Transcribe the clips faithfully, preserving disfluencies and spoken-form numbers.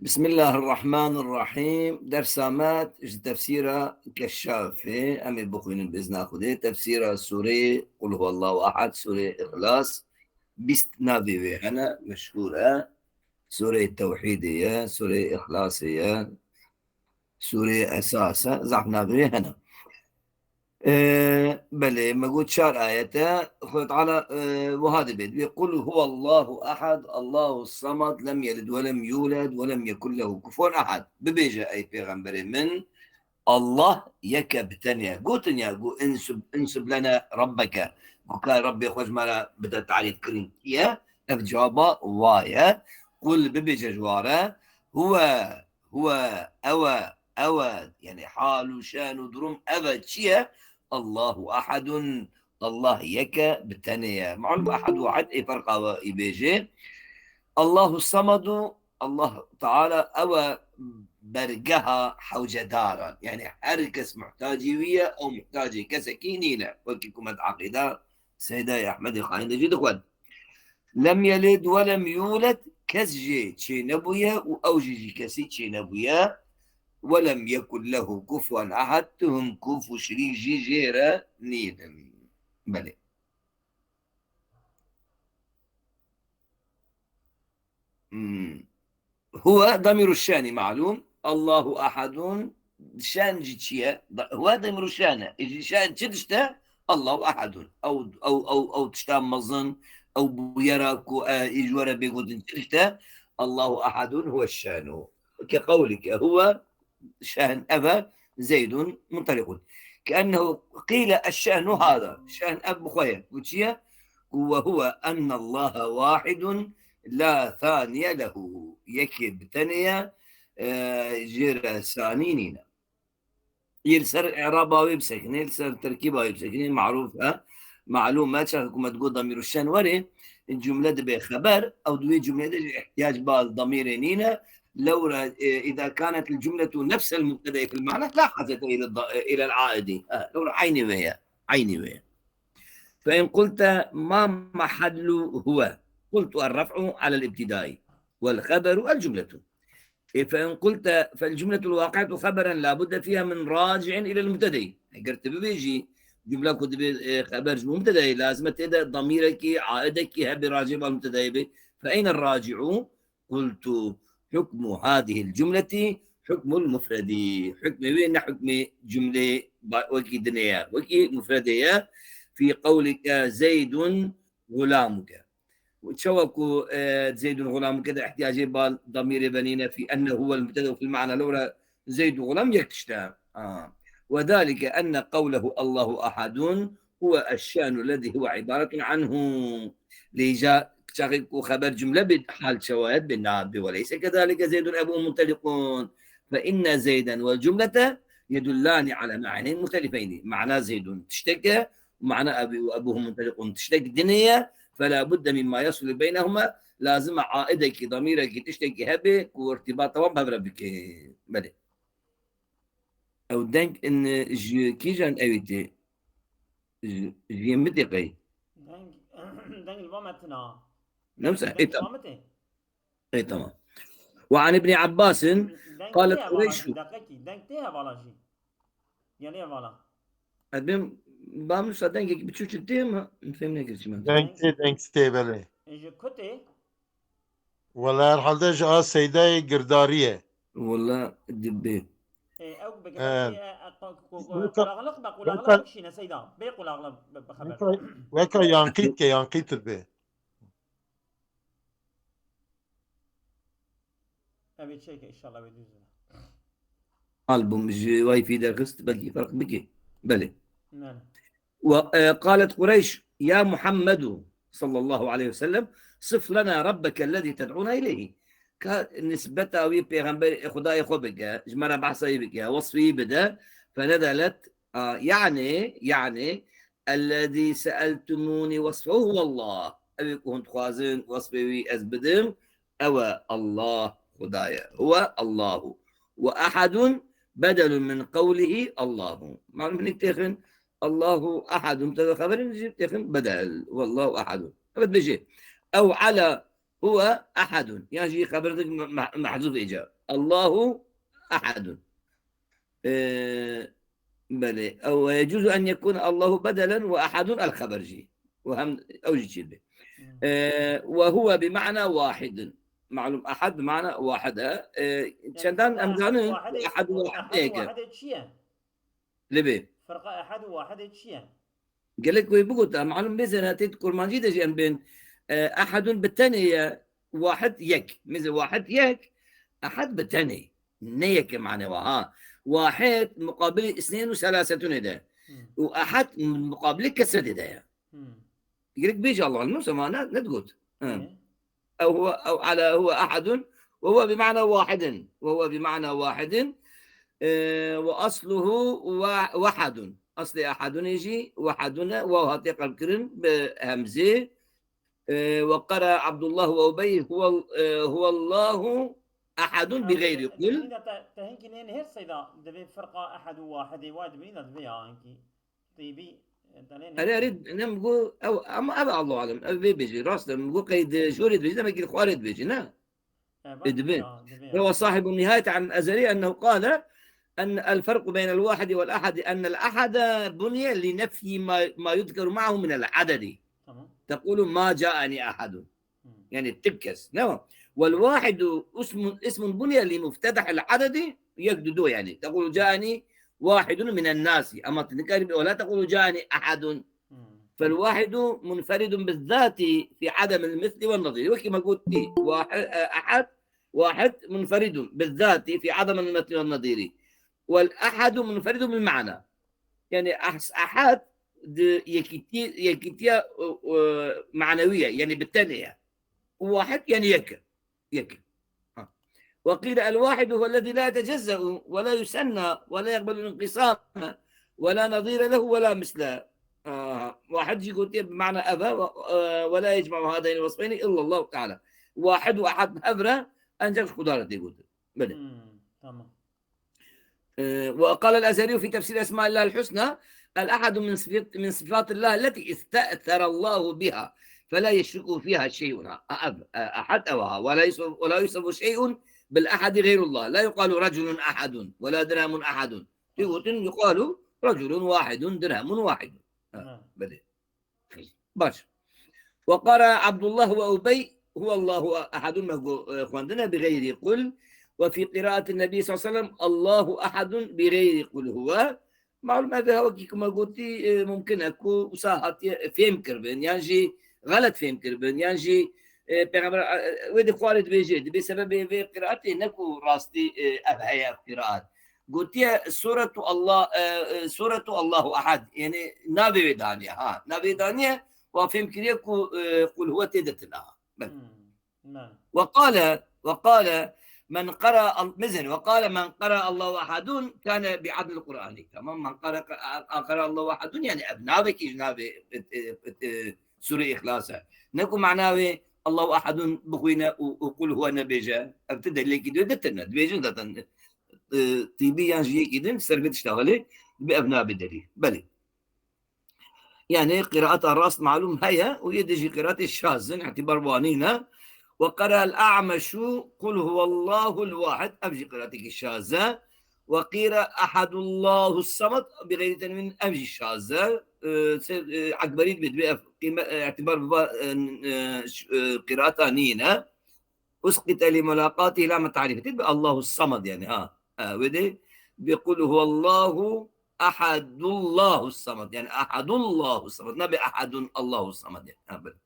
Bismillahirrahmanirrahîm. Dersa me ji tefsîra Keşşafê em ê bixwînin bi izna Xwedê. Tefsîra Sûreyê Qul Huwallahu Ehad, Sûreyê Îxlas. Bîst navê wê hene, meşhûr e. Sûreyê Tewhîdê ye, Sûreyê Îxlasê ye, Sûreyê Esas e, zaf navê wê hene. Ee, belê, me got çar ayet e. Xwedê Teala, e, wiha dibê. Dibê, "Qul huwallahu ehad, Allahu samad, lem yelid ve lem yulad ve lem yekun lehu kufuwen ehad." Bibêje, ey pêxemberê min, Allah yek e bi tenê ye. Gotin ya, got, "Insub, insub lena rabbeke." Got, "Ka Rabbê xwe ji me re bide tarîf kirin." Kî ye? Ev cewaba wa ye. Qul, bibêje ji wa re, "Huwe, huwe, ew e, ew e." Yani hal û şen û durum ev e, çi ye? "Allahu ehadun." Allah yek e, bi tenê ye. Malum, ehad û wahid ê ferqa we î bêjê. Allahu samadu, Allah Teala ew e bergeha hewcedaran. Yani her kes muhtacî wî ye, ew muhtacê kesekî nîne. Wekî ku me di Eqîda Seydayê Ehmedê Xayîn de jî dixwend. Lem yelid ve lem yuled, kes jê çênebûye û ew jî ji kesî çênebûye. Ve lem yekun lehu kufuwen ehad, tu him kuf û şirîk jî jê re nînin. Belê. Hmm. Huwe damîru şanî malûm. Allahu ehadun. Şan jî çi ye? Da-, huwe damîru şan e. Î jî şan çi tişt e? Allahu ehadun. Ew, ew, ew, ew tişta mezin, ew bûyera ku, e, î ji we re bê gotin çi tişt e? Allahu ehadun huwe şanu. Ke qewlike huwe şan ev e, Zeydun muntelikun. Keennehu qîle eşşanu hada. Şan ev bi xwe ye. Ku çi ye? Ku ve huve ennallaha wahidun la thaniye lehu. Yekê bi tenê ye, e, jê re sanî nîne. Yê li ser i'raba wê bisekinê, li ser terkîba wê bisekinê, marûf e. Malûm e, çaxê ku me digot damîru şen werê, cumle dibe xeber, ew di wê cumleyê de jî ihtiyac ba damîrê nîne. Lewra, e, îza kanet el cumletu nefsel mubtedeyê fil ma'na, la hacete ile da-, ile el aidi. Ha, lewra eynî wê ye. Eynî wê ye. Fe in qulte ma mahallu huve? Qultu er-ref'u alel ibtidai vel xeberu el cumletu. E, fe in qulte fel cumletul waqi'etu xeberen la budde fiha min raci'in ilel mubtedei. Eger tu bibêjî, cumle ku dibe, e, xeber ji mubtedeyê, lazim e tê de damîrekî, aidekî hebe raci bal mubtedeyê be. Fe eyne raci'u? Qultu hukmu hadihil cumleti hukmul mufredi. Hukmê wê ne hukmê cumlê ba-, wekî dinê ye. Wekî mufredê ye. Fi qewlike Zeydun gulamuke. Çawa ku, e, Zeydun gulamuke de ihtiyacê ba damîrê benîne fi enne huwel mubteda fil ma'na lewra Zeydun gulam yek tişt e. Ha. Ve zalike enne qewlehu Allahu ahadun huve eşşanu lezî huve ibaretun anhu. Lê îca çaxê ku xeber cumle bê hal çawa ye, bê na bê ve leyse kezalike Zeydun ebuhu muntelikun. Fe inne Zeyden vel cumlete yedullani ala ma'neyn muhtelifeyni. Ma'na Zeydun tiştek e, ma'na ebu-, ebuhu muntelikun tiştek dinê ye. Fela budde mimma yasulu beynehuma. Lazim e aidekî, damîrekî, tiştekî hebe ku irtîbata wan bi hev re bike. Belê. Ew deng in ji kîjan ewî tê? Ji, ji yê min tê qey? Deng, deng li va me tune. Newse, Deng ê, li va tamam. me tê. Ê, tamam. Ve an Ibni Abbasin Deng qalet tê hevala Qureyşu. jî, deqekî. Deng tê hevala jî. Gelê hevala. Ez bêm, ba min wisa dengekî biçûçik tê, ma min fêm nekir çi me. Deng tê, deng tê, belê. Ê, ji ku tê? Wela herhalde ji a Seydayê Girdarî ye. Wela dibê. Ê, ew bi He. Girdarî, e, e, qu-, qu-, qu-, Weka, qulağlık be, qulağlık weka, bikişîne Seyda. Bê qulağlık bi, bi xeber. Weka, weka yankî dike, yankî tu dibê. Ev ê çêke, inşallah wê dûz be. Album ji Wi-Fi derxist, belkî ferq bike. Belê. Belê. Ve, e, qalet Qureyş, ya Muhammedu sallallahu aleyhi ve sellem, sif lena rabbeke lezî ted'una ileyhi. Ka nisbeta wî pêxember, e, Xwedayê xwe bike, ji me re behsa wî bike, wesfî wî bide, fenezelet, a, yani, yani, ellezî seeltumûnî wesfehu huwallah. Ew ê ku hûn dixwazin wesfê wî ez bidim, ew e Allah, Xuda ye. Huwe Allahu. Ve ahadun bedelun min qewlihi Allahu. Malum hinek têxin Allahu ahadun, te xeberin jî têxin bedel. Wallahu ahadun. Evet bêjê. Ew ala هو أحد. Yan jî xeber dik me-, me-, mehzûf êca. Allahu ahadun. Ee, belê. Ew yecuzu en yekûne Allahu bedelen ve ahadun el xeber jî. Û hem ew jî çî dibe. Hmm. Ee, ve huve bi ma'na wahidin. Malum ahad bi ma'na wahid e. Ee, Yani çendan fırqa em zanin, ahad û wahid, ahad û wahid ê yek e. Wahid ê çi ye? Lê bê. Fırqa ahad û wahid ê çi ye? Gelek wê bigota, malum bê zenatê di kurmancî de jî em bên, e, ahadun bi tenê ye, wahid yek. Mêze wahid yek, ahad bi tenê. Ne yek e mane wa, ha. Wahid muqabilê isnên û selasetunê de. Hmm. Û ahad muqabilê kesretê de ye. Hmm. Gerek bêje Allah, ne zaman ne, ne digot. Ha. Hı. Ew huve, ew ala huve ahadun, ve huve bi ma'na wahidin. Ve huve bi ma'na wahidin. Ee, ve asluhu ve-, vahadun. Aslê ahadunê jî vahadun e, waw hatiye qelbkirin bi hemzê. Ee, ve qera Abdullah ve Ubey huve, e, huvallahu ahadun bi gayri kul. Te, te hinkî nê her seyda divê firqa ahad û wahidê wa dibînî de divê ya hinkî. Tîbî, e, delê ne? Erê, erê, ne min got, ew, ama ev Allahu alem, ev vê bêjî, rast e, min got qey di jorê dibêjî, demek ki xwarê dibêjî, ne? E, Ê, baş, dibe. Ya, dibe. Rewa sahibu nihayet an Ezeri ennehu qale en el ferqu beynel wahidi vel ahadi en el ahada buniye li nefyi ma, ma yudkeru ma'ahu min el adedi. Tamam. Tekulu ma caeni ahadun. Hmm. Yani tek kes. Ne o? Vel wahidu ismun, ismun buniye li muftedahil adedi, yek du do yani. Tekulu caeni wahidun minen nasi. Ama tu nikarî, ve la tekulu caeni ahadun. Hmm. Fel wahidu munferidun bizzati fi ademil misli ven nadiri. Wekî me gotî, wahid, e, ahad, wahid munferidun bizzati fi ademil misli ven nadiri. Vel ahadu munferidun bil ma'na. Yani ahs-, ahad di yekîtî-, yekîtiya, e, e, manewî ye, yani bi tenê ye. Wahid yani yek e. Yek. Ha. Ve qîle el-wahid huve ellezî la yetecezzeu ve la yusenna ve la yeqbelu inqisama ve la nadîre lehu ve la misle. Aha. Wahid jî gotiye bi mana ev e, ve, e, ve la yecma'u hâzeyni vesfeyni illallahu teala. Wahid û ehad bi hev re ancak ji Xuda re tê gotin. Belê. Hmm, tamam. Ee, ve qâlel Ezherî fî tefsîr esmâillâhil husnâ, el-ahadu min sifat-, min sifâtillâh elletî iste'serallâhu bihâ, felâ yeşrikû fîhâ şey'un. Ha, ev, e, ahad ev ha. Ve lâ yusef-, ve lâ yusefu şey'un bil ahadi gayrullâh. Lâ yuqalu reculun ahadun, ve lâ dirhemun ahadun. Tê gotin yuqalu reculun wahidun, dirhemun wahidun. Ha, belê. Baş. Ve qara Abdullah ve Ubey, huvallahu ahadun, me go-, e, xwendine bi gayri kul. Ve fî qiraatin Nebî sallallahu aleyhi ve sellem, Allahu ahadun bi gayri kul huve. Malum ev wekî ku me gotî, e, mumkin e ku wisa hatiye, e, fêm kiribin, yan jî xelet fêm kiribin, yan jî, e, Pêxember, e, wê di xwarê dibêje, dibê sebebê vê qiraatê ne ku rastî, e, ev heye ev qiraat. Gotiye Suretu Allah, e, e, Suretu Allahu Ahad. Yani navê wê daniye, ha. Navê daniye, wa fêm kiriye ku, e, Kul Huwe tê de tila. Bel. Hmm, belê. Ve qale, ve qale men qara al-, mizin, ve qale men qara Allahu Ahadun kane bi adil Kur'ani. Tamam, men qara, qara Allahu Ahadun, yani ev navekî ji navê, e, e, e, Sûrê Îxlas e. Ne ku mana wê Allahu Ahadun bixwîne û, û Kul Huwe nebêje. Ev ti delîlekî dibê de tune. Dibêjin zaten, e, tîbî yan ji yekî din ser vê tişta xelê dibe ev nabe delîl. Belê. Yani qiraata rast malum heye û yê de jî qiraatê şaz in, îtibar bi wan nîne. Ve qara el-A'meşu Kul Huwallahul Wahid. Ev jî qiraatekî şaz e. Ve qîre Ahadullahu Samad bi gayri tenwîn, ev jî şaz e. E, se-, e, Ekberî dibe, dibe ev qîme, e, îtibar bi va-, e, e, ş-, e, qiraata nîne. Usqite li mulaqatî la me tarîf. Dibe Allahu Samad yani, ha. Ha, wê de bi Kul Huwallahu Ahadullahu Samad. Yani Ahadullahu Samad. Ne bi Ahadun Allahu Samad yani. Ha, böyle.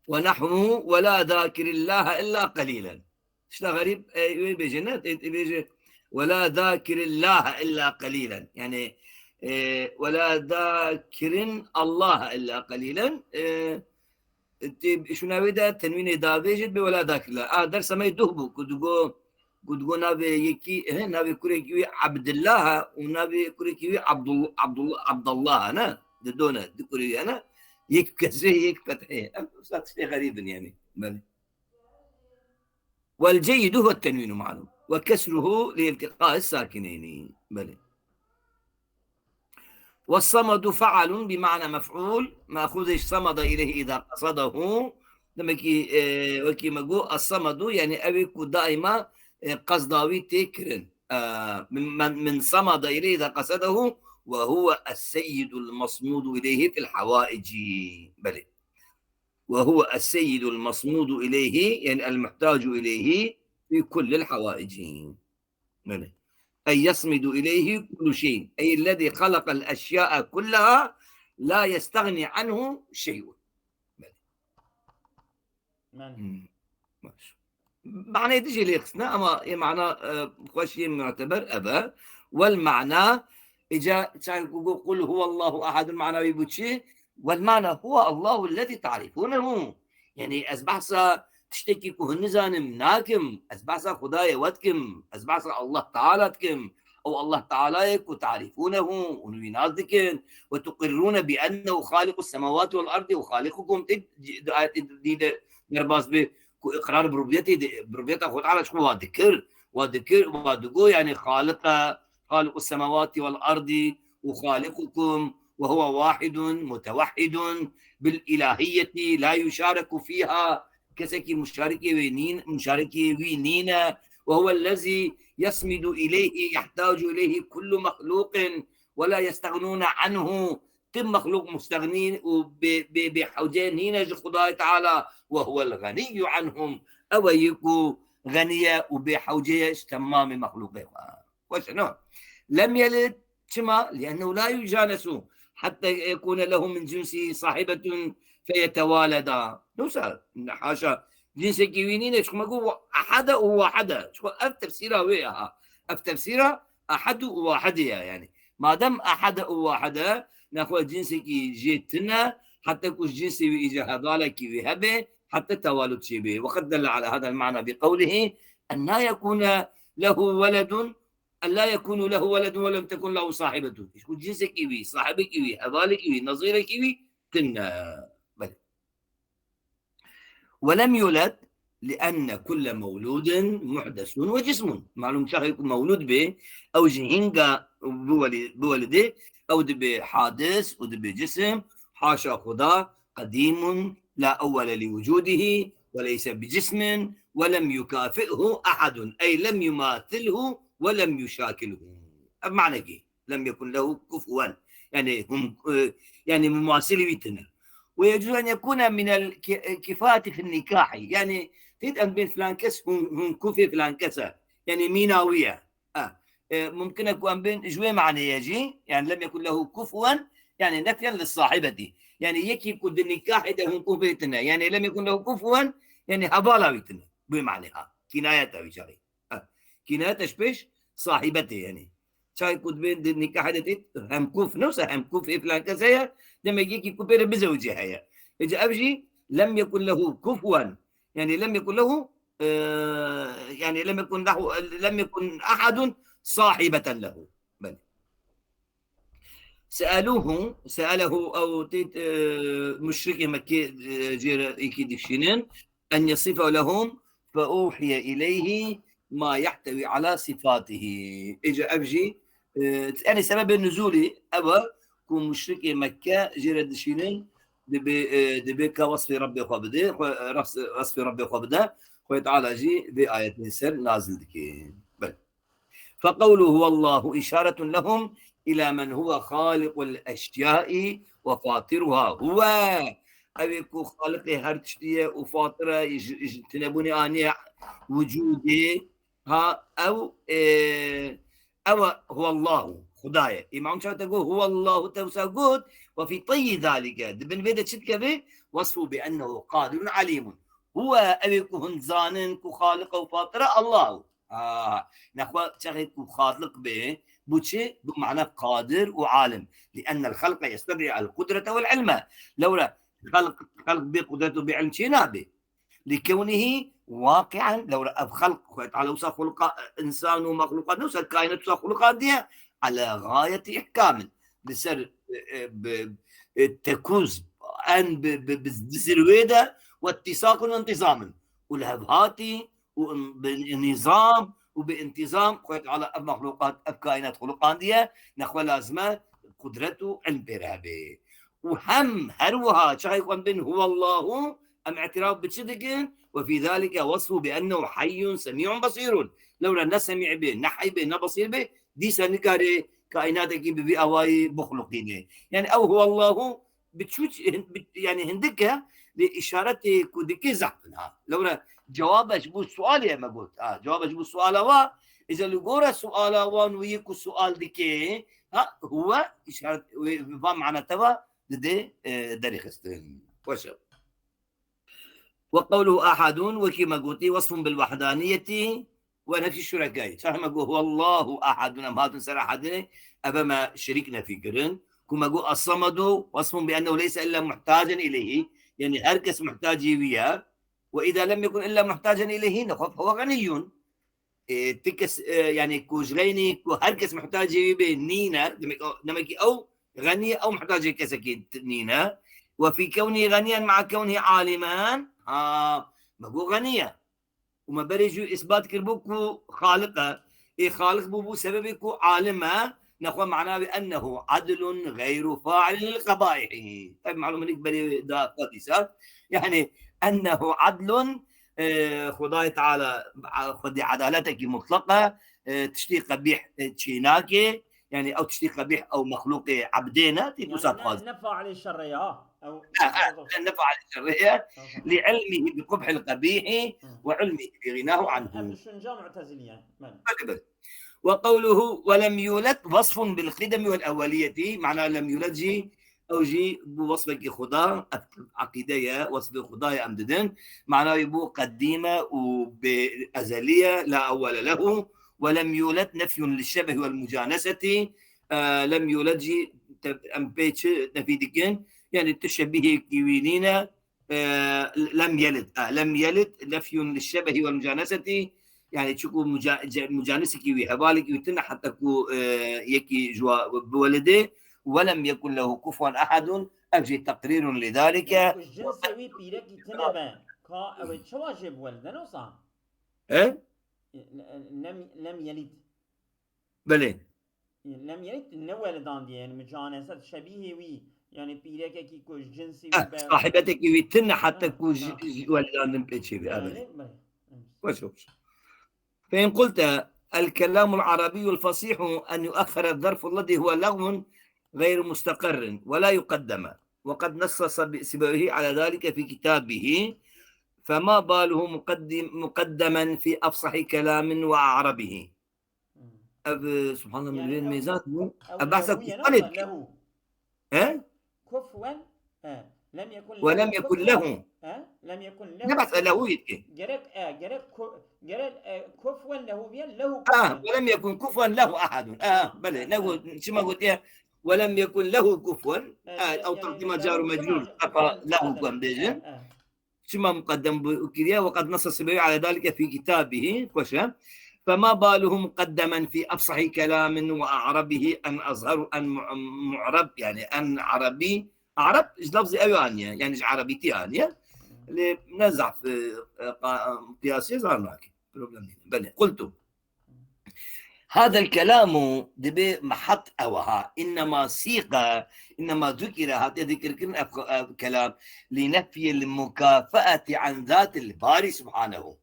Ve nahwu ve la zâkirillaha illa qalîlen. Tişta xerîb, e, wê bêje ne? Tê, tê bêje, "Ve la zâkirillaha illa qalîlen." Yani, e, "Ve la zâkirin Allaha illa qalîlen." E, tê, şuna wê de tenwînê davêje, bê "Ve la zâkirillah." A, dersa me duh bû, ku digo, ku digo navê yekî, he, navê kurekî wî Abdillah e û navê kurekî wî Abdul-, Abdul-, Abdallah e, ne? Di do ne, di kurê wî ne? Yek kesrê, yek fethê. Em, usta tiştê xerîb in yani. Belê. Vel ceyyidu huve tenwînu malum. Ve kesruhu li iltiqai sakineyni. Belê. Ve samadu fealun bi ma'na mef'ul. Ma'xûzê ji samada ileyhi îza qasadahu. Demek ki, e, wekî me got, "Es-Semedu", yani ew ê ku daima, e, qesda wî tê kirin. E, min, men, min samada ileyhi de qasedehu ve huve es-seyyidul masmudu ileyhi fil havaici. Belê. Ve huve es-seyyidul masmudu ileyhi, yani el-muhtacu ileyhi fi kullil havaici. Belê. Ey yasmidu ileyhi kullu şeyin. Ey ellezî halakal eşya'a kullaha la yestagni anhu şey'un. Belê. Men. Hmm. Baş. Manayê dijî lê xistine, ama ê mana, e, xweş yê muteber ev e. Wel mana, îca çav ku got, "Kul huwallahu ahad", mana wî bû çi? Wel mana huwa Allahu ellezî ta'rifunehu. Yani ez behsa tiştekî ku hûn nizanim nakim. Ez behsa Xwedayê we dikim. Ez behsa Allah Teala dikim. Ew Allah Tealayê ku ta'rifunehu, hûn wî nas dikin. Ve tuqirrune bi ennehu khaliqus semawati vel ardi ve khaliqukum. Tê di ayetê dî de derbas bi ku iqrar bi rububiyetê de, bi rububiyeta Xwedê Teala ji xwe wa dikir. Wa dikir, wa digo, yani Xaliqa, Khaliqus semawati vel ardi ve khaliqukum ve huve wahidun mutewahhidun bil ilahiyeti la yuşareku fiha. Kesekî muşarikê wê nîn, muşarikê wî nîne. Ve huvellezî yesmidu ileyhi yehtacu ileyhi kullu mexluqin ve la yestegnûne anhu. Tim mexluq mustegnî û bê, bê, bê hewce nîne ji Xwedayê Teala. Ve huvel ganiyyu anhum. Ew e yê ku xenî ye û bê hewce ye ji temamê mexluqê xwe. Xweş e, no? Lem yelid, çima? Liennehu la yujanesu hatta yekune lehu min cinsihi sahibetun feyetewaleda. Nusa, haşa, cinsekî wî nîne, çikuma ku ehad e û wahid e. Çiko ev tefsîra wê ye ha. Ev tefsîra ehad û wahid e yani. Madem ehad û wahid e, nexwe cinsekî jê tune, heta ku ji cinsê wî îca hevalekî wî hebe, heta tewalut çêbe. Ve qed delle ala hada el-ma'na bi qewlihi, en la yekune lehu weledun, en la yekunu lehu weledun ve lem tekun lehu sahibetun. Ku cinsekî wî, sahibekî wî, hevalekî wî, nezîrekî wî tune. Belê. Ve lem yuled lienne kulle mewludin muhdesun ve cismun. Malum çaxê ku mewlud bê, ew ji hinga biweli-, biwelidê, ew dibe hadis û dibe cisim. Haşa Xuda, qedîmun la ewwele li wucudihi ve leyse bi cismin ve lem yukafi'hu ahadun. Ey lem yumathilhu ve lem yuşakilhu. Ev manekî. Lem yekun lehu kufuwen. Yani hum, e, yani mumasilî wî tune. Ve yecûz en yekune minel ki-, e, kifati fin nikahi. Yani têt em bên filan kes hum, hum kufê filan kes e. Yani mîna wî ye. Ha. E, mumkin e ku em bên ji wê maneyê jî, yani lem yekun lehu kufuwen, yani nefyen li sahibetî. Yani yekî ku di nikahê de hum kufê tune. Yani lem yekun lehu kufuwen, yani hevala wî tune. Bu manê ha. Kinayet e wî çaxê. Ha. Kînayet e ji pêş sahîbetê, yani. Çay ku dibê di nikahê de têt hemkuf, ne wisa hemkuf ê filan kes heye, demek yekî ku pê re bizewicê heye. Ece ev jî lem yekun lehu kufuwen. Yani lem yekun lehu, e, yani lem yekun lehu, lem yekun ahadun sahibeten lehu. Belê. Se'eluhu, se'elehu ew têt, e, muşrikê Mekkê, e, jê re êkî dikişînin. En yesife lehum fe uhiye ileyhi ma yehtewi ala sifatihi. Êca ev jî, e, yani sebebê nuzulî ev e ku muşrikê Mekke jê re dişînin, dibê, e, dibê ka wesfê Rabbê xwe bide, xwe, res-, wesfê Rabbê xwe bide, Xwedê Teala jî vê ayetê ser nazil dike. Belê. Feqewlu huwallahu işaretun lehum ila men huwe khaliqul eşyai ve fatiruha. Huwe, ew ê ku xaliqê her tiştî ye û fatir e, ji, ji tinebûnê aniye wicûdê. Ha, ew, e, ew e huwallahu, Xuda ye. Îmam Şafî te got huwallahu, te wisa got, ve fî teyyi zalike. Di bin vê de çi dikeve? Wesfu bi ennehu qadirun alîmun. Huwe, ew ê ku hûn zanin ku xaliq û fatir e, Allahu. Ah, nexwe çaxê ku xaliq bê, bu çi? Bu mana qadir û alim. Li'ennel xalqa yested'i el qudrete vel ilme. Lewra xelq, xelq bê qudret û bê ilm çê nabe. Likewnihi waqi'en, lewra ev xelq, Xwedê Teala wisa xulqa insan û mexluqat, ne wisa kainat wisa xulqandiye, ala gayeti ihkamin. Li ser, e, bi, e, tekûz, en bi, bi, bi, di zirwê de, ve ittisaqun intizamin. Û li hevhatî û in-, bi nîzam û bi intîzam Xwedê Teala ev mexluqat, ev kaînat xuluqandiye, nexwe lazim e qudret û ilm pê re hebe. Û hem her wiha çaxê ku em bên huwallahu, Em îtiraf bi çi dikin? Ve fî zalike wasfu bi ennehu hayyun semî'un basîrun. Lewra ne semî bê, ne hey bê, ne basîr bê, dîsa nikare kaînatekî bi vî awayî bixluqîne. Yani ew huwallahu bi çûç, bi, yani hindike lê îşaretê ku dike zehf in ha. Lewra cewaba ji bo sualê me got. Ha, cewaba ji bo suala wa, îca li gora suala wan wî ku sual dike, ha, huwe îşaret wê, va mana te va dide, e, derêxistin. Weş e. Ve qewluhu ahadun, wekî me gotî, wasfun bil wahdaniyeti ve nefî şurekayî. Çaxê me got, huwallahu ahadun, em hatin ser ahadinê, eve me şirîk nefî kirin. Ku me got, as-samadu, wasfun bi ennehu leyse illa muhtacen ileyhi. Yani her kes muhtacî wî ye. Ve îza lem yekun illa muhtacen ileyhi, nexwe huwe ganiyyun. E, ti kes, e, yani ku ji xeynî ku her kes muhtacê wî bê nîne, demek, demek ki ew xenî ye, ew muhtacê kesekî t-, nîne. Ve fî kewnî xeniyen ma'a kewnî alimen. Ha, me got xenî ye. Û me berê jû îsbat kir bû ku Xaliq e. Ê Xaliq bû, bû sebebê ku alim e. Nexwe mana wê ennehu adlun gayru failin lil qabaihî. Tabi malum hinek berê da qadîsa. Yani ennehu adlun, e, Xwedayê Teala, Xwedî edaletekî mutlaq e, e, tiştî qebîh, e, çênake. Yani ew tiştî qebîh ew mexlûqê ebdê ne, tê Yani wisa ne, dixwaz. Ne failê şerê ya. Ew Ha, ha, ne failê şerê ye. Tamam. Li ilmihi bi qubhil qebîhi Hı. ve ilmihi bi ginahu anhu. Ev düşünce mu'teziliye. Belê. Belê, belê. Ve qewluhu ve lem yulet vasfun bil qidemi vel ewweliyeti. Mana lem yulet jî, ew jî bû wasfekî Xuda, ev aqîde ye, wasfê Xuda ye em didin. Mana wî bû qedîm e û bê ezelî ye, la ewwele lehu. Ve lem yulet nefyun li şebeh vel mucaneseti. E, lem yulet jî te-, em pê çi nefî dikin? Yani tu şebîhekî wî nîne, e, lem yelid. E, lem yelid nefyun li şebehi vel mucaneseti. Yani çiku muca-, ce-, mucanesekî wî, hevalekî wî tune heta ku, e, yekî ji wa biwelidê. Ve lem yekun lehu kufuwen ehadun. Ev jî teqrîrun li zalike. Ku ji cinsê wî pîrekî tune be. Ka ew ê çawa jê biwelidin wisa? He? Lem, lem yelid. Belê. Lem yelid ne welidandiye, yani mucaneset şebîhê wî, yani pîrekekî ku ji cinsî wî Eh, be. Sahibetekî wî tune heta Ha, ku ji, ha. ji welidandin pêçê be. Belê, Evet. belê. Weş olsun. فإن قلت الكلام العربي الفصيح أن يؤخر الظرف الذي هو لغو غير مستقر ولا يقدم، وقد نص سب-، سيبويه على ذلك في كتابه، فما باله مقدم-، مقدما في أفصح كلام وأعربه. Ev, subhanallah, min mêzan bû. Ev behsa kufuwen dike. He? Kufuwen, he. Lem yekun lehu. Ve lem yekun lehu. He? Lem yekun lehu. Ne behsa lehu dike? Gerek, e, gerek ku-, gerek, e, kufuwen lehu biye, lehu kufuwen. Ha, ve lem yekun kufuwen lehu ahadun. Ha, belê. Ne got, çima gotiye? Ve lem yekun lehu kufuwen. Ha, ew teqdîma car û mecrûr. Qefa lehu ku em bêjin. Çima muqeddem bû kiriye? Ve qed nassa Sibewî ala dalike fî kitabihî, xweş e. Fema baluhu muqeddemen fî efsahî kelamin ve a'rabihi en azharu en mu-, mu'rab, yani en arabi, arab ji lafzê ew aniye, yani ji arabîtî aniye. Lê ne zaf, e, e, qa-, qiyasê zar nake. Problem değil. Belê. Qultu. هذا الكلام, dibê mehat ew ha, إنما سيق، إنما ذكر, hatiye zikirkirin ev, ev kelam, لنفي المكافأة عن ذات الباري سبحانه.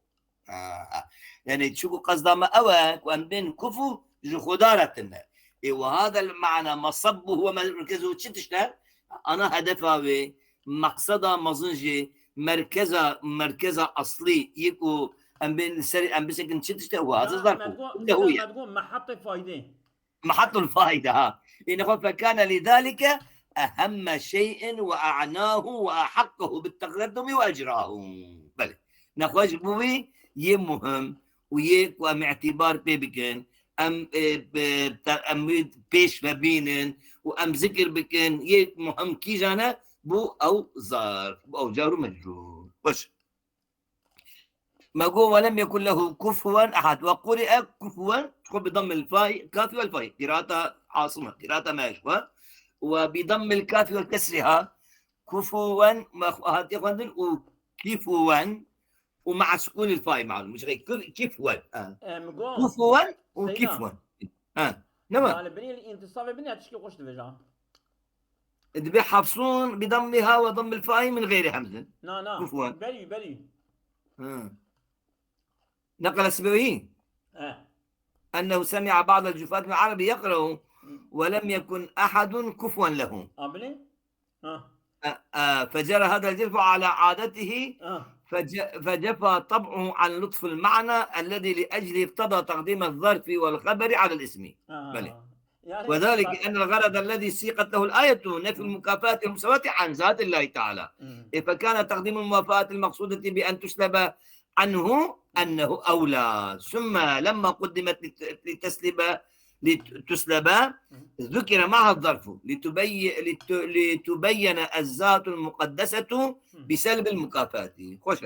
Ha, ha. Yani çiku qesda me ew e ku em bên kufu ji Xuda re tune. Ê, وهذا المعنى مصبه ومركزه, çi tişt e? Ana hedefa wê, meqseda mezin jî, merkeza, merkeza eslî yê ku em bên li ser, em bisekin çi tişt e? Û hazir zar ku. Lehu ye. Mehatul fayde. Mehatul fayde, ha. Ê, nexwe fekane lî zalike ehemme şey'in ve a'nahu ve ahakkahu bit teqeddumi ve ecrahu. Belê. Nexwe ji bo wî yê muhim û yê ku em îtîbar pê bikin, em, e, e, te-, em wî pêş ve bînin û em zikir bikin, yê muhim kîjan e? Bû ew zarf, bû ew car û mecrûr. Xweş. Me got, "Ve lem yekun lehu kufuwen ehad." Ve quri'e kufuwen, xwe bi dammil fay, kafi vel fay. Qiraata Asim e, qiraata me ji xwe. Ve bi dammil kafi vel kesriha, kufuwen, me xwe hatiye xwendin û kifuwen, û ma'a sukûnil fay, malum. Ji xwe kif-, kifwen. Ha. E, mi got, Kufuwen û Seyda. Kifwen. Ha. Ne var? Li binê li întisafê binê tişkî xweş dibêje. دبي حفص بضمها وضم الفاء من غير همز. Na, na. كفوا. Belî, belî. ها. نقل السيبوي Eh. أنه سمع بعض الجفاة من العرب يقرأ: "ولم يكن أحد كفوا له". Abine? Ha. آه، آه، فجرى هذا الجرف على عادته، Ah. فج-، فجفا طبعه عن لطف المعنى الذي لأجله اقتضى تقديم الظرف والخبر على الاسم. Ah. بلى. Yani, وذلك أن الغرض الذي سيقت له الآية نفي المكافأة والمساواة عن ذات الله تعالى. Hmm. إيه، فكان تقديم الموافاة المقصودة بأن تسلب عنه أنه أولى. ثم لما قدمت لت-، لتسلب، لتسلب، ذكر معها الظرف لتبي-، لت-، لتبين الذات المقدسة بسلب المكافأة. خوش.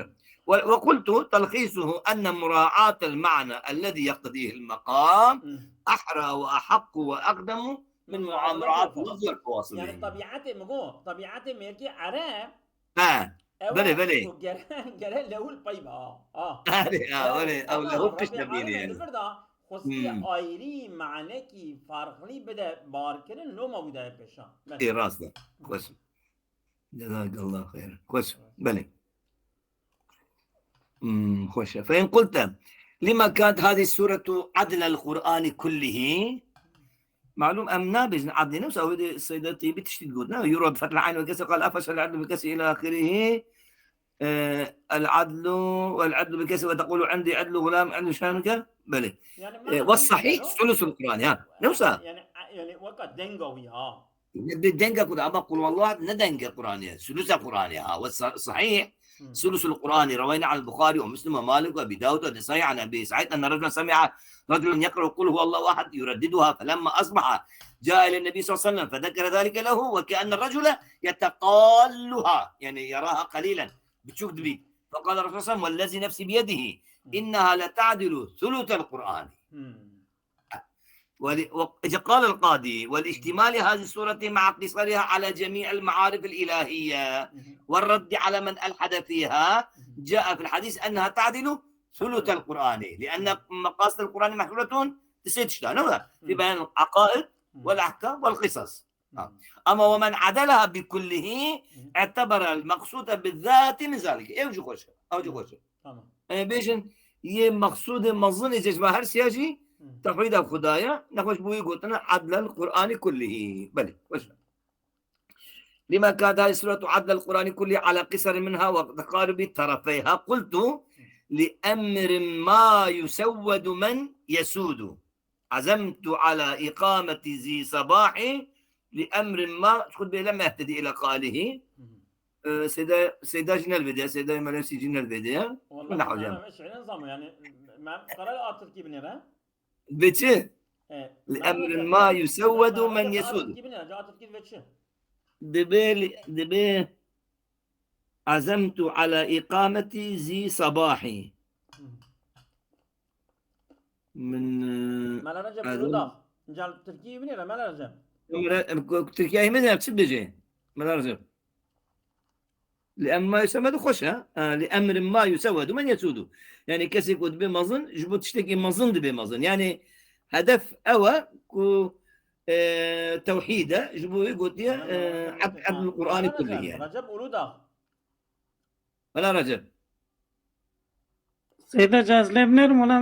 و-، وقلت: تلخيصه أن مراعاة المعنى الذي يقتضيه المقام أحرى وأحق وأقدم من مراعاة الظرف ووصفه. Yani, tabiatê min got, tabiatê mêrkê Ereb, Ha. Ew Belê, belê. Gere, gere lewil pey be, ha. Ha. Belê, ha, belê, ew lewil pişt debîne yani. Li vir de xwestiye ayrî manekî farqlî bide barkirin, loma wî daye pêşan. Belê. Ê, rast e. Xweş. Cezakallah xeyr. Xweş. Belê. Hmm, xweş e. فإن قلت: لما كانت هذه السورة عدل القرآن كله؟ Malûm em nabêjin edlê, ne wisa wê de Seyda Teybî tiştî digot, ne? يروى بفتح العين والكسر قال: أفشى العدل بالكسر إلى آخره. Ee, العدل والعدل بالكسر وتقول عندي عدل غلام عدل شانك. Belê. Yani, ee, والصحيح ثلث القرآن, ha. Ne wisa? Yani, yani, weka denga wî, ha. Bi denga ku da ama Qul Huwallah ne denga Qur'anê, sulusa Qur'anê, ha. Ve sa-, sahih, Hmm. sulusul Qur'ani, ravayna al Bukhari ve Muslim ve Malik ve Abi Dawud ve Nesai an Abi Sa'id enne raculen semi'a raculen yaqra'u Qul Huwallahu Ahad yureddidüha felemma asbaha ca'a ilen Nebi sallallahu aleyhi ve sellem fezekere zalike lehu ve ke'enne racule yeteqalluha, yani yaraha qalilen, biçûk dibî. Fekale Resul sallallahu aleyhi ve sellem: Vellezî nefsî biyedihi, Hmm. inneha leta'dilu sulutel Qur'ani. Hmm. ول-، و-، قال القاضي: "ولاشتمال هذه السورة مع قصرها على جميع المعارف الإلهية والرد على من ألحد فيها، جاء في الحديث أنها تعدل ثلث القرآن، لأن مقاصد القرآن محصورة في ست أشياء، في بيان العقائد والأحكام والقصص." Ha. Ama "ومن عدلها بكله اعتبر المقصود بالذات من ذلك." Ew jî xweş e. Ew jî xweş e. Tamam. Em bêjin, yê meqsûdê mezin ê cejma her siya jî Hı. tewhîda Xuda ye. Nexweş bûyî gotine adlel Qur'anî kullihî. Belê, xweş. لما كانت هذه السورة عدل القرآن كله على قصر منها وتقارب طرفيها. قلت لأمر ما يسود من يسود. عزمت على إقامة ذي صباح لأمر ما، خد بالك، لم يهتدي إلى قائله. Hı hı. Ee, Seyda, Seyda Jinel Bediye, Seyda Melek Jinel Bediye. Vallahi Wala hocam. Ana şiirin zaman yani, ben karar Atatürk'ü bine ben. Biçi? E, لأمر ما يسود من يسود. Atatürk'ü bine, Atatürk'ü veçi. Dibe, dibe, عزمت على إقامة ذي صباح. Hı. Min, e, Mela Recep, Ulu Dağ. Cal Tirkiyê binêre, Mela Recep. Tirkiye hîmê de çi dibêje? Mela Recep. Li em ma yusemedu xweş e. E, li emrin ma yusewedu men yesudu. Yani kesê ku dibe mezin, ji bo tiştekî mezin dibe mezin. Yani hedef ew e ku, e, tewhîd e, ji bo wê gotiye, e, eb-, ebdul Qur'anî kullî yani. Recep Ulu Dağ. Mela Recep. Seyda, ca ez lê binêrim, wala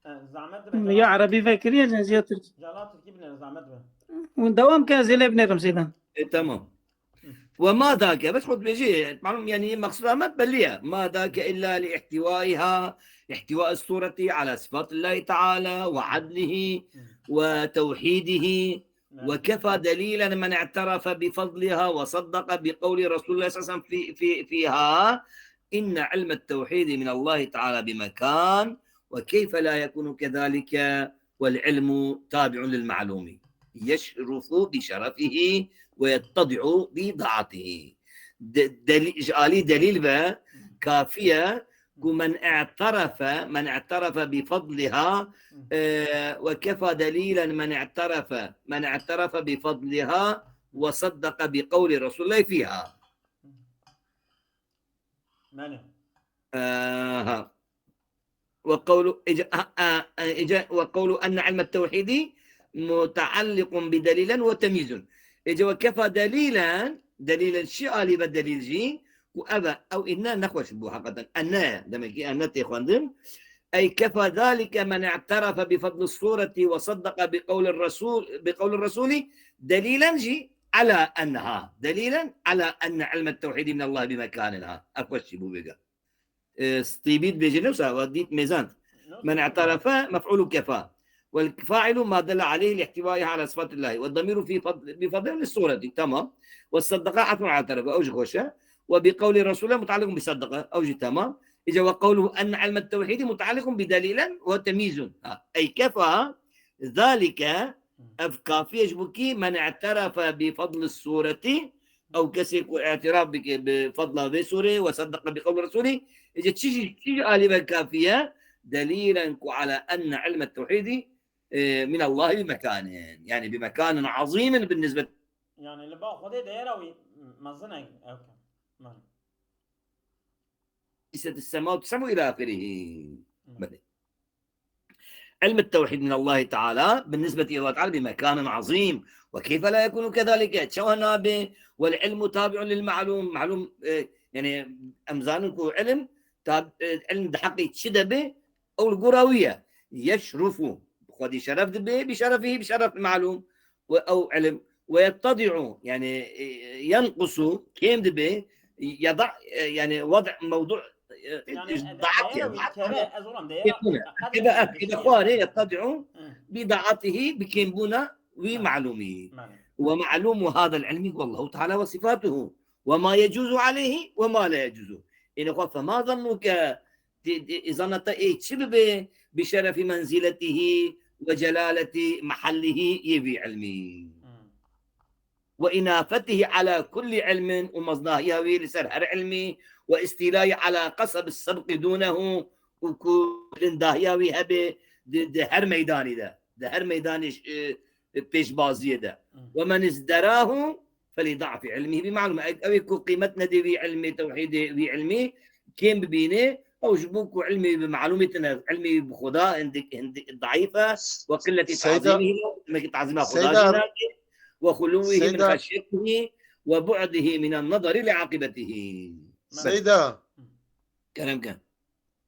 E, zahmet dibe, ya cevap. Erebî vekiriye, ca ez ya Tirkî. Cala Tirkî binêre, zahmet dibe. Hûn dewam ke, ez ê lê binêrim, Seyda. E, tamam. Hı. Ve ma dake, bes xwe dibêjî, malum, yani, meqsûda me belli ye. Ma dake illa li ihtiwaiha, ihtiwa sureti ala sifatillahi teala ve adlihi Hı. ve tevhidihi. نعم. وكفى دليلا من اعترف بفضلها وصدق بقول رسول الله صلى الله عليه وسلم في، في، فيها: إن علم التوحيد من الله تعالى بمكان، وكيف لا يكون كذلك والعلم تابع للمعلوم يشرف بشرفه ويتضع بضاعته. De-, deli-, ji alî delîl ve kafiye ku men i'terefe, men i'terefe bi fadliha, e, ve kefa delîlen men i'terefe, men i'terefe bi fadliha ve saddaka bi qewli Resulullah fîha. Belê. Aha. Ve qewlu, ica-, a, a, ica-, ve qewlu enne ilmet tevhîdî muteallikun bi delîlen ve temyîzun. Ê, ce we kefa delîlen, delîlen çi alî ve delîl jî, ku ev e, ew inne nexweş bû heqeten. Enne, demek ki enne tê xwendin. Ey kefa zalike men i'terefe bi fadli sureti ve saddaka bi qawli resul, bi qawli resulî, delîlen jî ala enneha. Delîlen ala enne ilmet tevhîdî min Allah bi mekanin ha. Ev xweş jî bû vêga. E, Stîbî dibêje, ne wisa, we dît mêzand. Men i'terefe mef'ûlu kefa. Wal fa'ilu ma delle aleyhi lihtivaiha ala sıfatillahi. Ve damiru fi fad-, bi fadli sureti. Tamam. Ve saddaka atfun ala terefe. Ew jî xweş e. Ve bi qawli Resulullah mutaalliqun bi saddaka. Ew jî tamam. Îca ve qawluhu enne ilmet tevhîdi mutaalliqun bi delilen ve temyîzun. Ha. Ey kefa zalike, ev kafiye ji bo kî men i'terefe bi fadli sureti, ew kesê ku îtiraf bike bi fadla vê sûrê ve seddeqe bi qewli Resulî, ece çi jî, çi jî alî ve kafî ye, delîlen ku ala enne ilme tewhîdî, e, min Allahî bi mekanin. Yani bi mekanin azîmin bin nisbet. Yani li ba Xwedê değera wî mezin e, ew ke. Belê. Leyset sema tes'u ila ahirihi. Belê. علم التوحيد من الله تعالى بالنسبة إلى الله تعالى بمكان عظيم. وكيف لا يكون كذلك؟ Çawa nabe? والعلم تابع للمعلوم. Malûm, e, yani em zanin ku ilm, tab-, e, ilm di heqê çi de be, ew li gora wî ye. يشرف. Xwedî şeref dibe, بشرفه، بشرف المعلوم. Ve ew ilm. ويتضع، yani, e, ينقص, kêm dibe, yada, e, yani, وضع موضوع, e, Yani, e, ضعف, değera yani, wî keve, ez olam değera, keve, keve, keve xwarê, يتضع Hı. بضعفه, bi kêmbûna wî Hı. malûmî. Belê. ومعلوم هذا العلم هو الله تعالى وصفاته وما يجوز عليه وما لا يجوز. Êne xwe, فما ظنك, di, di, zana te ê çi bibe, بشرف منزلته وجلالة محله yê vî ilmî. Hı. وإنافته على كل علم, û meznahiya wî li ser her ilmî, واستيلائه على قصب السبق دونه, û ku bilindahiya wî hebe di, di her meydanî de, di her meydanê, e, pêşbaziyê de. Hı. ومن ازدراه فلضعف علمه بمعلوم. Ew, ew ê ku qîmet nedê wî ilmê tewhîdê, wî ilmî kêm bibîne, ew ji bo ku ilmê wî bi malûmê tine, ilmê wî bi Xuda hindik, hindik daîf e, وقلة Seyda, تعظيمه, demek ki tazîma Xuda Seyda, jî nake, وخلوه من Seyda. خشيته وبعده من النظر لعاقبته. Seyda. Kerem ke.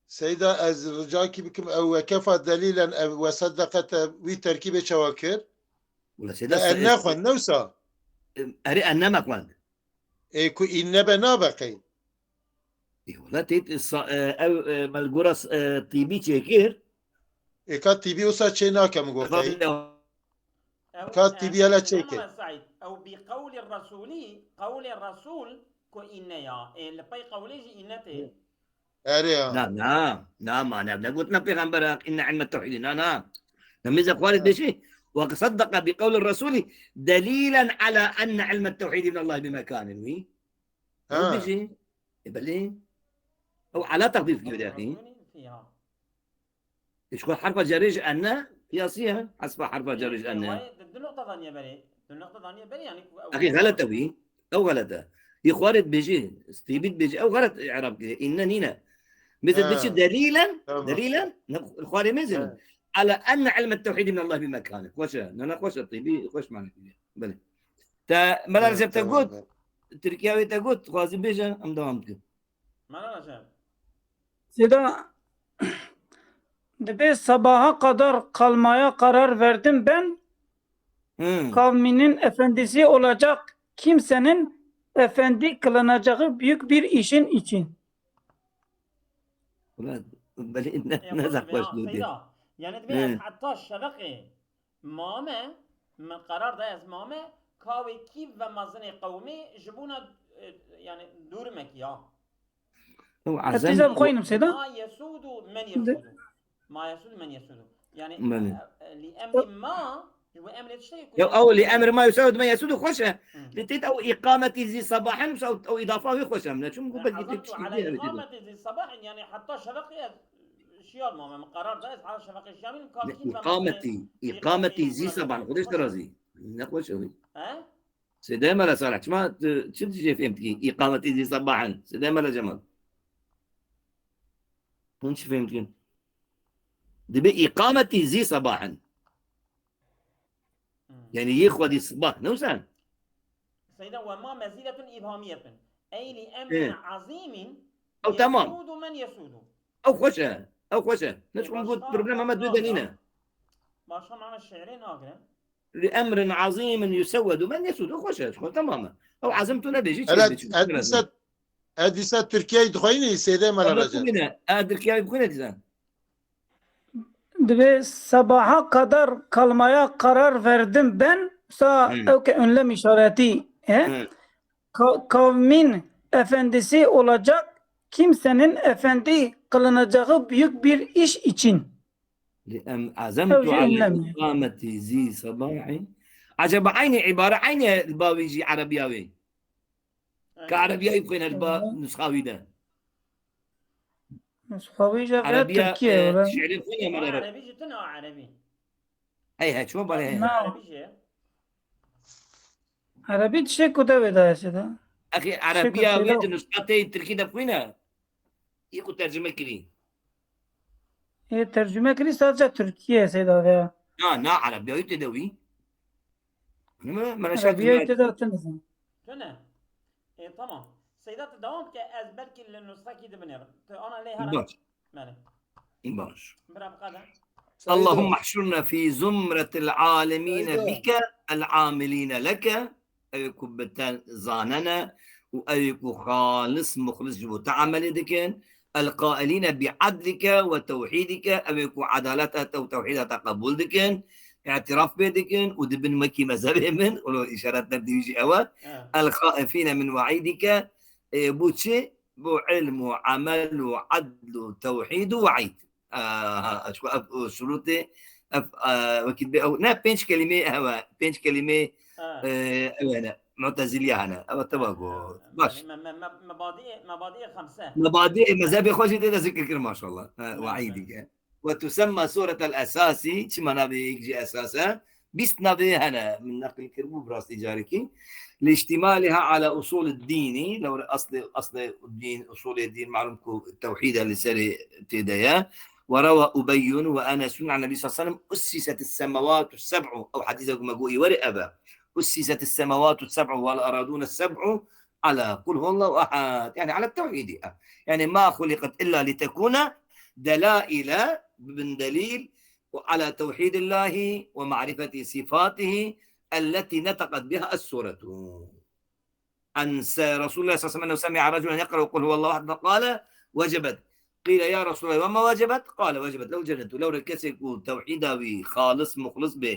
Seyda, ez ricakî bikim, ew wekefa delîlen, ev weseddeqete wî terkîbê çawa kir? Wala Seyda, Te se-, enne xwend, ne wisa? Erê, enne me xwend. Ê, ku înne be nabe qey? Ê, wala tê, sa-, e, ew, e, me li gora, e, tîbî çêkir. Ê, ka tîbî wisa çê nake min got qey? Ew, Ka e, tîbî hele e, çêke. Mehmet Saîd, ew bi qewlê Resûlî, qewlê Resûl ku înne ya. Ê, li pey qewlê jî înne tê. Erê ya. Na, na, na, ma ne, ne gotina Pêxember, inne ilme tewhîdî, na, na. Nemêze xwarê Ha. dibêjî, وصدق بقول الرسول دليلا على أن علم التوحيد من الله بمكان. Wî? Ha. Wî dibêjî. E, belê. Ew ala texfîf kiriye, axî. Resûlî, ya. Ji xwe herfa cerê ji enne qiyasî ye. Hesba herfa cerê ji enne. Wayê di du noqta daniye berê. Du noqta daniye berê, yani ku ew Axî xelet e wî. Ew xelet e. Yê xwarê dibêjî, stîbî dibêjî, ew xelet î'rab kiriye. Înne nîne. Mêze Ha. diçi delîlen, Tamam. delîlen, ne xwarê mêzin. Ha. Ala enne ilmet tewhîdî min Allah bi mekane. Xweş e. Ne, ne xweş e. Tîbî xweş mane kiriye. Belê. Te, Mela Ha, Recep te tamam, got, tamam. Tirkiye wê te got, dixwazî bêje, em dewam dikin. Mela Recep. Seyda, dibe sabaha kadar kalmaya karar verdim ben. Hmm. Kavminin efendisi olacak kimsenin efendi kılınacağı büyük bir işin için. Ulan, belê ne, E, ne xweş zehmet be ya, dû diye. Seyda. Yani dibe He. ez heta şeveqê mame, min qerar da ez mame, ka wê kî ve mezinê qewmê ji bona, e, yani dûr me kî ya. Ew Ez azem tîza bixwînim, Seyda. Ma yesudu men yesudu. Ma yesudu men yesudu. Yani, Belê. e, e, li emri ma, ji bo emrê tiştekî ku Ya, yesudu ew li men emri ma yesudu men yesudu xweş e. Hı. Li têt ew îqametî zî sabahin, ew, ew îdafa wî xweş e. Ne, çim ku Yani, belkî tê azamtu tiştî ala diye îqametî zî sabahin, yani heta şeveqê ez şiyar mame, min qerar da ez ala şeveqê şiyar bînim, Ne, kafî ve îqametî, îqametî îqametî zî îqametî sabahin, Xwedê ji te razî. Ne xweş e wî. He? Sêdê Mele Salih, çima tu çi dişê fêm dikî? Îqametî zî sabahin. Sêdê Mele Cemal. Hûn çi fêm dikin? Dibe îqametî zî sabahin. Hmm. Yani yê xwedî sibah, ne wisa? Seyda, وما مزيدة إبهامية. أي لأمر Ê. عظيم Ew tamam. يسود من يسود. Ew xweş e. Ew xweş e. Ne Ê, çiqas got başka problema me başka duyde nîne. Başka mana şiirê nagire. Li emrin azimin yusewwedu men yesûd. Ew xweş e. Xwe tamam e. Ew azim tu nebêjî çi Evet, bêjî. Edîse, Edîse Tirkiyeyê dixweyînî Seyda Mela Ama Recep. bixwîne. A Tirkiyeyê bixwîne dizan. Dibê sabaha kadar kalmaya karar verdim ben. Sa Hmm. ew ke ünlem işareti. He? Hı. Ka- kavmin efendisi olacak kimsenin efendi kılınacağı büyük bir iş için. Li em azemtu Ew jî ala ünlem. iqameti zî sabahî. Acaba aynı ibare, aynı li ba wî jî erebiya wê. Ka erebiya wî bixwîne li ba Hı. nusxa wî de. Nusxa wî jî veya Erebiya, Tirkiye e, öyle. Şiirê xwe ya Ama mala. Erebi jî tune Erebi. Hey, hey, çima bale he. Na. Erebi jî. Erebi tişek ku de vê dayê Seyda. Axî Tişek erebiya ku wê Seyda. Di nusxa tê Tirkî de bixwîne. Yê ku tercüme kirî. Ê tercüme kirî sadece Tirkiye Seyda veya. Na, na, erebiya wî tê de wî. Nime, mene şer Erebiya tune. Tê de tiniz. Tune. E, tamam. Seyda, tu devam ke, ez belkî li nusxekî di binêrim. Tu ana lê here. Baş. Belê. Baş. Bira biqede. اللهم احشرنا في زمرة العالمين Seyda. بك العاملين لك. Ew ku bi te zanene û ew ku xalis muxlis ji bo te emelê dikin. القائلين بعدلك وتوحيدك. Ew ku edaleta te û tewhîda te qebûl dikin. Îtiraf pê dikin û dibin wekî mezhebê min. Û îşaret der dî jî ew e. Ha. الخائفين من وعيدك. E, bo çi? Bo ilm û emel û edl û tewhîd û weîd. Aha, çku ev, o, şurutê, ev, e, wekî bê ew, ne, pênc kelîmê hewe, pênc kelîmê, Ha. e, ew hene, Mu'teziliya hene. Ev teva got. Baş. Me-, me-, me-, mebadî, mebadî xemse. Mebadî mezhebê xwe jî tê de zikir kir, maşallah. Ha, Ne, weîdî ne. ke. وتسمى سورة الأساس، çima navê yek jî esas e? Bîst navê hene, min neqil kiribû bi rastî carekî. لاشتمالها على أصول الدين، lewre aslê, aslê dîn, usulê dîn, malum ku tewhîd e li serê tê de ye. وروى أبي وأنس عن النبي صلى الله عليه وسلم: أسست السماوات السبع. Ew hedîse ku me got î were ev e. أسست السماوات السبع والأرضون السبع على قل هو الله أحد. Yani على التوحيد. Yani ما خلقت إلا لتكون دلائل، bibin delîl, وعلى توحيد الله ومعرفة صفاته التي نطقت بها السورة. عن س-، رسول الله صلى الله عليه وسلم أنه سمع رجلا يقرأ قل هو الله أحد فقال: وجبت. قيل: يا رسول الله، وما وجبت؟ قال: وجبت له الجنة. Lewre kesê ku tewhîda wî xalis, muxlis be,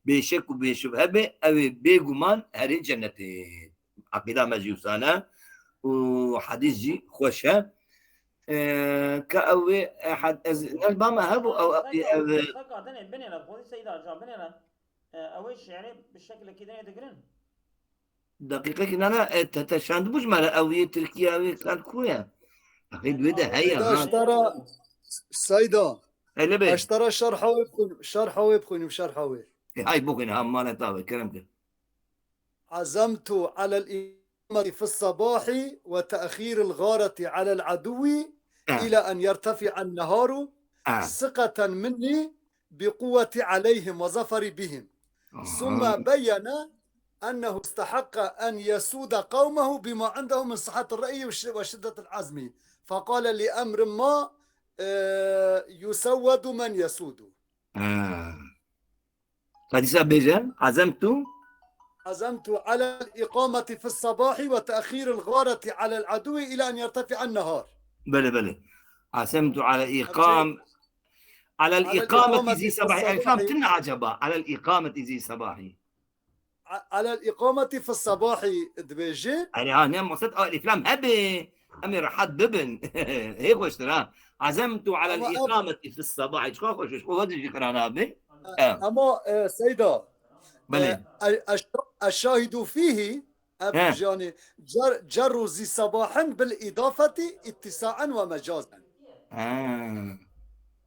bêşek û bêşubhe be, ew ê bêguman herê cennetê. Eqîda me jî wisa ne û hedîs jî xweş e. E, ka ew ê, e, had-, ez, ne li ba me hebû, ew, ew, ew, Seka dinê binêre, xwedî Seyda ca binêre. E, ew ê şiirê bi şekilekî dinê digirin. Deqîqekî, ne, ne, e, te, te şandibû ji me re, ew yê Tirkiye, ew yê kan ku ye? Eqîd wê de heye, Seyda, ha. Eştara, Seyda. Hele be. Eştara şerha wê bixwînim, şerha wê bixwînim, şerha wê. E, hay bixwîne, ha, mane tabe, kerem kir. عزمت على الإقامة في الصباح وتأخير الغارة على العدو Ah, إلى أن يرتفع النهار ah. ثقة مني بقوة عليهم وظفري بهم. ثم Aha. بين أنه استحق أن يسود قومه بما عنده من صحة الرأي وش-، وشدة العزم. فقال: لأمر ما، آه، يسود من يسود. Ah. Hadîsa bêje, عزمت. عزمت على الإقامة في الصباح وتأخير الغارة على العدو إلى أن يرتفع النهار. Belê, belê. عزمت على إقام-، على على الإقامة الإقامة في في صباح. الصباح. Elfam tune acaba. على الإقامة في صباح. ع-، على الإقامة في الصباح dibêje. Yani ha, ne maksat, a, elflam hebe. Em ê rehat bibin. Hê xweştir ha. عزمت على Ama ev- الإقامة في الصباح. Çiqa xweş, xwe vadi jî qirana be. Ha. Ama, e, Seyda, Belê. e, e, eş-, الشاهد فيه، ev He. yani cer-, جر ذي صباح بالإضافة اتساعا ومجازا. Ha.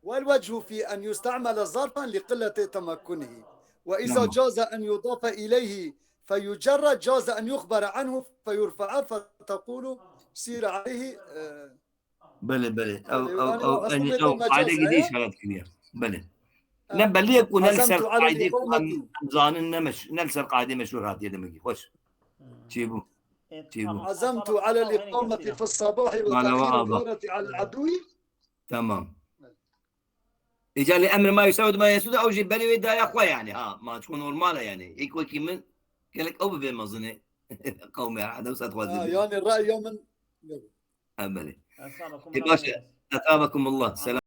والوجه في أن يستعمل ظرفا لقلة تمكنه، وإذا Tamam. جاز أن يضاف إليه فيجر، جاز أن يخبر عنه فيرفع، فتقول سير عليه، e, Belê, belê. Ew, Belê, ew, yani ew, o aslında enî, tam ew qaîdekî mecaz dî e. Îşaret kiriye. Belê. Ha. Ne belê ku ne li ser عزمت على qaîdê ku em, الإقامة. Em zanin ne meş-, ne li ser qaîdê meşhûr hatiye demekî. Xweş. Çêbû. Çêbû. عزمت على الإقامة في الصباح Mala وتأخير wa aba. الغارة على العدو. Tamam. Îca li emr ma yusawid ma yesud, ew jî berê wê daye xwe yani. Ha, ma çiko normal e yani. Êk wekî min gelek ew bibe mezin e. Qewmê hede wisa Ha, dixwazin. Yani ra'ya min Ha, belê. أثابكم E, baş e. Ethabekumullah. Selam.